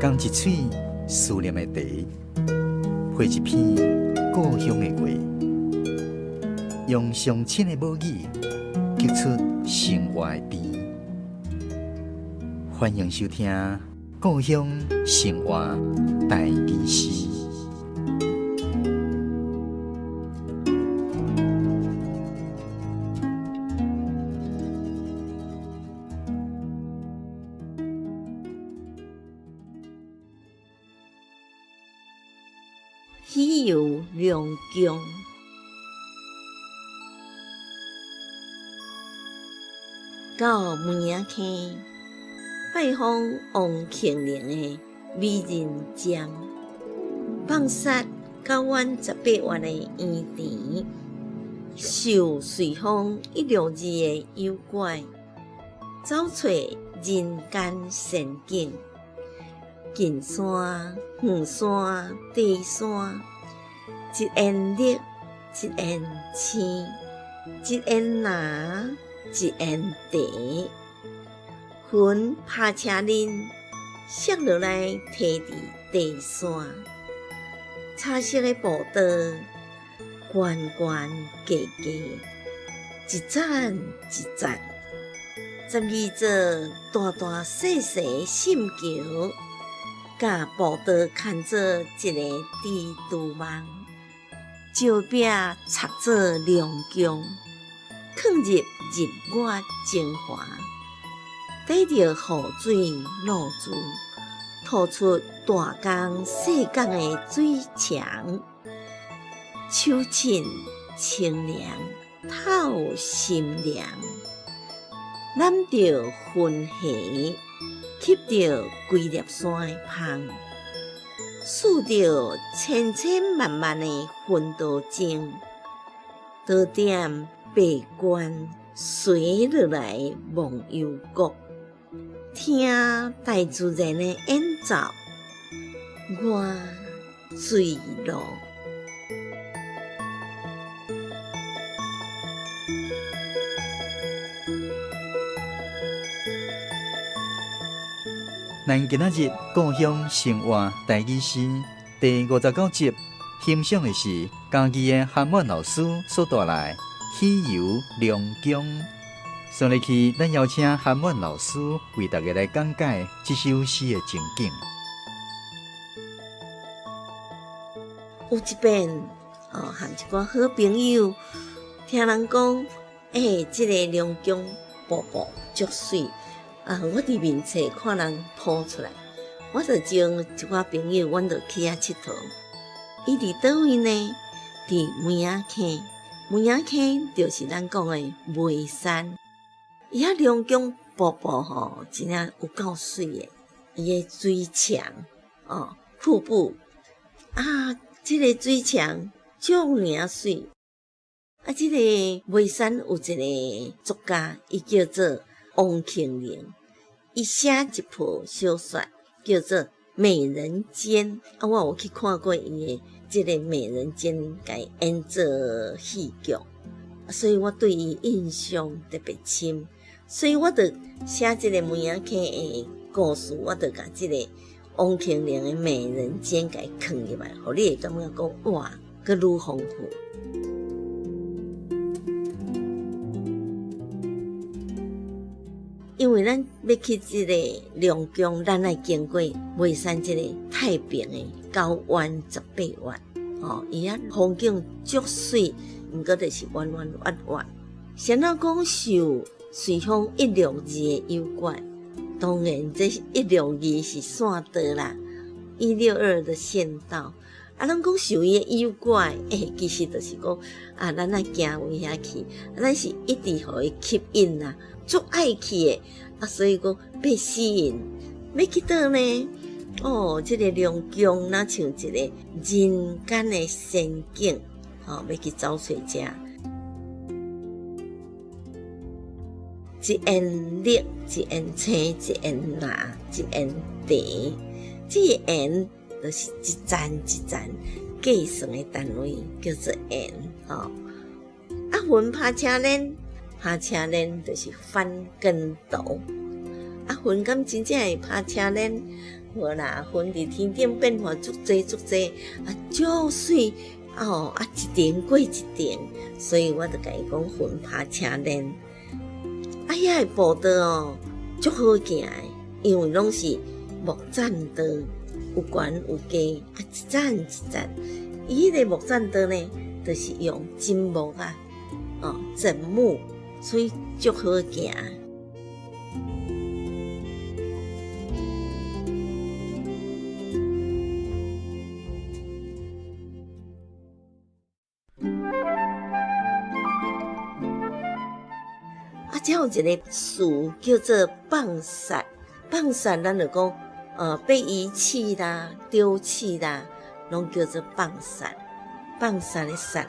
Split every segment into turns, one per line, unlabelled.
仝一喙思念的茶，配一篇故鄉的話，用上親的母語，激出生活的甜。歡迎收聽《故鄉生活台語詩》。
喜遊龍宮，到梅仔坑拜訪王慶齡的美人尖，放殺9彎18月的煙田，受隨風162的誘拐，走揣人間仙境。近山、遠山、低山，一園綠，一園青，一園藍，一園茶。雲拍車輪，摔落來，提佇低山。彩色的步道，懸懸低低，一層一層。12座大大細細的心橋，共步道牽做一个蜘蛛網，石壁插做龍宮，囥入日月精華，缀著雨水露珠，吐出大江細港的水牆，手診清涼透心涼，攬著雲霞。吸著規粒山的芳，嗅著千千萬萬的薰陶精，多點白冠垂落來忘憂國，聽大自然的演奏，我醉了。
咱今仔日故鄉生活台語詩第59集，欣賞的是嘉義的韓滿老師所帶來《喜遊龍宮》。接落去，咱邀請韓滿老師為大家來講解這首詩的情景。
有一遍，哦，和一寡好朋友聽人講，欸，這个龍宮瀑布足媠。啊！我佇面冊看人鋪出來，我就招一寡朋友，阮就去遐𨑨迌。伊佇佗位呢？佇梅仔坑，梅仔坑就是咱講的梅山。伊遐龍宮瀑布吼，真正有夠媠的，伊的水牆哦，瀑布啊，這个水牆足爾媠。啊，這个梅山有一个作家，伊叫做王慶齡。伊寫一部小說叫做《美人尖》，啊，我有去看過伊的這个《美人尖》共伊演做戲劇，所以我對伊印象特別深。所以我就寫這个梅仔坑的故事，我就共這个王慶齡的《美人尖》共伊囥入來，予你會感覺講哇，閣愈豐富。因為咱欲去這个龍宮，咱愛經過梅山這個太平的9彎18月，吼，伊遐風景足媠，毋過就是彎彎彎彎。先怎講受隨風162的誘拐，當然這162是線道啦，162的線道。啊，攏講受伊的誘拐，欸，其實就是講啊，咱愛行位遐去，咱是一直予伊吸引啦，足愛去的，啊，所以講被吸引，欲去佗呢？哦，這个龍宮若像一个人間的仙境，吼，欲去走揣遮。一園綠，一園青，一園藍，一園茶，這个園就是一層一層計算的單位，叫做園吼。啊，雲拍車輪，拍車輪就是翻跟斗。啊，雲敢真正會拍車輪？無啦，雲佇天頂變化足濟足濟，啊，足媠，哦，啊，一層過一層，所以我就共伊講雲拍車輪。啊，遐个步道哦，足好行的，因為攏是木棧道，有懸有低，啊，一層一層。伊彼個木棧道呢，就是用枕木啊，哦，枕木，所以足好行。啊，這有一個詞叫做放殺，放殺，咱就講，被遺棄啦、丟棄啦，攏叫做放殺。放殺的殺，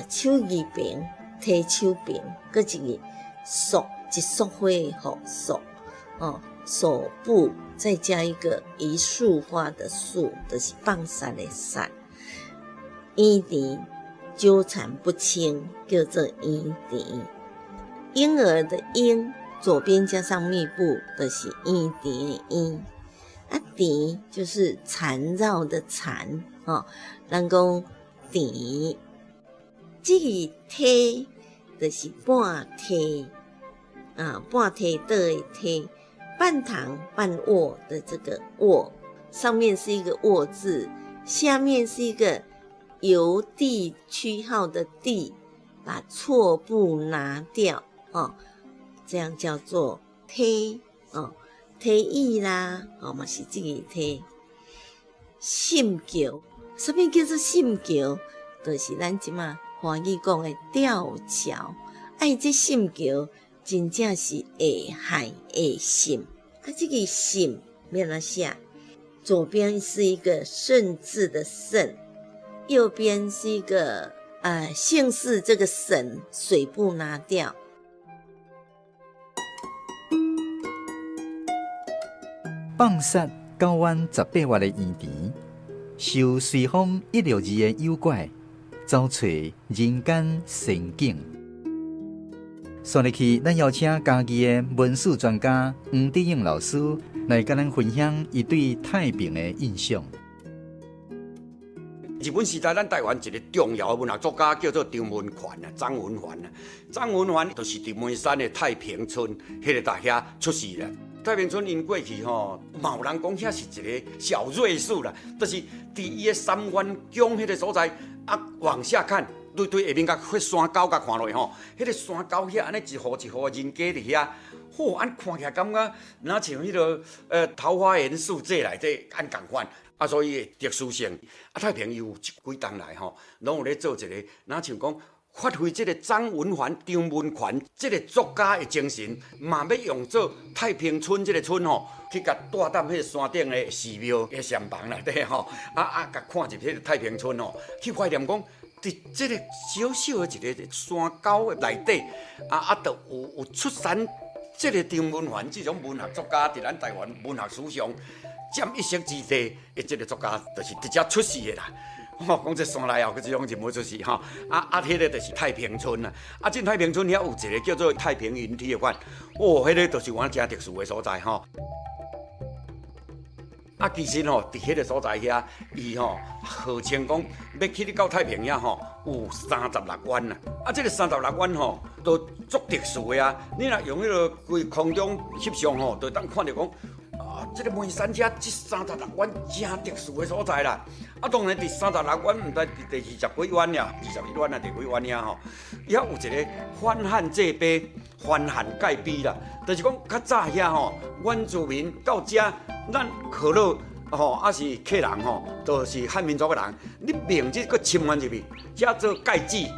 手字邊，提手邊，閣一個束，一束花的束，哦，手部再加一個一束花的束，就是放殺的殺。嬰甜糾纏不清，叫做嬰甜。嬰兒的嬰，左邊加上密部，就是嬰甜的嬰。啊，甜就是纏繞的纏，哦，人講甜。這個梯就是半梯，啊，半梯倒的梯，半躺半臥的這個臥，上面是一個臥字，下面是一個郵遞區號的遞，把錯部拿掉，哦，這樣叫做梯，哦，梯椅啦，哦，嘛是這個梯。滲橋，啥物叫做滲橋？就是咱這馬華語講的吊橋。哎，這滲橋真正是會害會滲。啊，這個滲欲按怎寫？左邊是一個甚字的甚，右邊是一個姓氏這個沈，水部拿掉。
放殺九彎十八彎的園田，受隨風162的誘拐，走揣人間仙境。紲入去，咱邀請嘉義的文史專家黃德勇老師來佮咱分享伊對太平的印象。
日本時代，咱台灣一個重要的文學作家叫做張文環啊，張文環啊，張文環就是佇梅山的太平村彼個大遐出世啦。太平村𪜶過去吼，嘛有人講遐是一個小瑞士啦，就是佇伊的三元宮彼個所在啊，往下看，對下面共彼山溝共看落去吼，彼個山溝遐按呢一戶一戶人家佇遐，嚯，按看起來感覺若像彼個桃花源世界內底按仝款。啊，所以特殊性，啊，太平又這幾冬來吼，攏有咧做一個，若像講發揮這個張文環、張文權這個作家的精神，嘛欲用做太平村這個村吼，去共帶踮彼個山頂的寺廟的禪房內底吼，共看入彼個太平村吼，去懷念講，佇這個小小的一個山溝的內底，就有出產這個張文環這種文學作家，佇咱台灣文學史上佔一席之地的這個作家，就是佇遮出世的啦。吼，講這山內後，閣這種人物出世吼。彼個就是太平村啦。啊，進太平村遐有一個叫做太平雲梯的款，哦，彼個就是阮誠特殊的所在吼。啊，其實吼，佇彼個所在遐，伊吼號稱講欲去到太平遐吼，有36彎啦。啊，這個36彎吼，都足特殊的啊。你若用彼個規空中翕相吼，就會當看著講。啊，這個梅山遮這36彎誠特殊的所在啦。啊，當然佇36彎，毋知佇第二十幾彎呀，21彎啊，第幾彎遐吼，遐有一個番漢界碑、番漢界碑啦。就是講較早遐吼，原住民到遮，咱河洛吼，抑是客人吼，都是漢民族的人，你明知閣侵犯入去，遮做界址。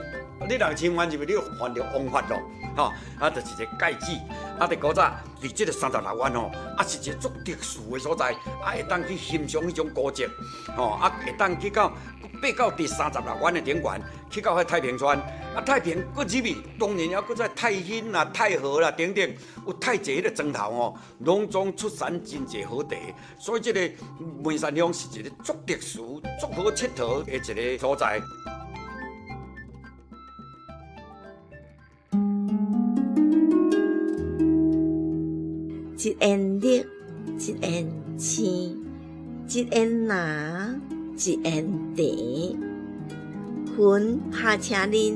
你若侵犯入去，你就犯著王法咯，吼！啊，就是一個界址。啊，佇古早，佇這個36彎吼，啊，是一個足特殊的所在，啊，會當去欣賞彼種古蹟，吼，啊，會當去到爬到佇36彎的頂懸，去到彼太平村，啊，太平閣入去，當然猶閣在太興啦、太和啦等等，有太濟彼個莊頭吼，攏總出產真濟好茶，所以這個梅山鄉是一個足特殊、足好𨑨迌的一個所在。
一緣力，一緣星，一緣藍，一緣茶，雲下車恁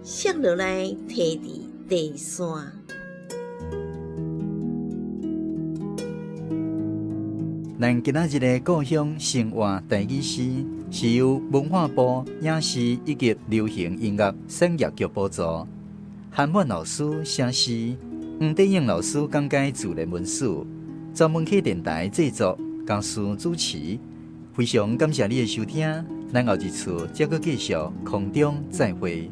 摔落來，提佇地山。
咱今仔日的故鄉生活台語詩，是由文化部影視以及流行音樂產業局補助，韓滿老師寫詩，黃德英老師講解自然文史，專門客電台製作，江蘇主持。非常感謝你的收聽，咱後一次再閣繼續空中再會。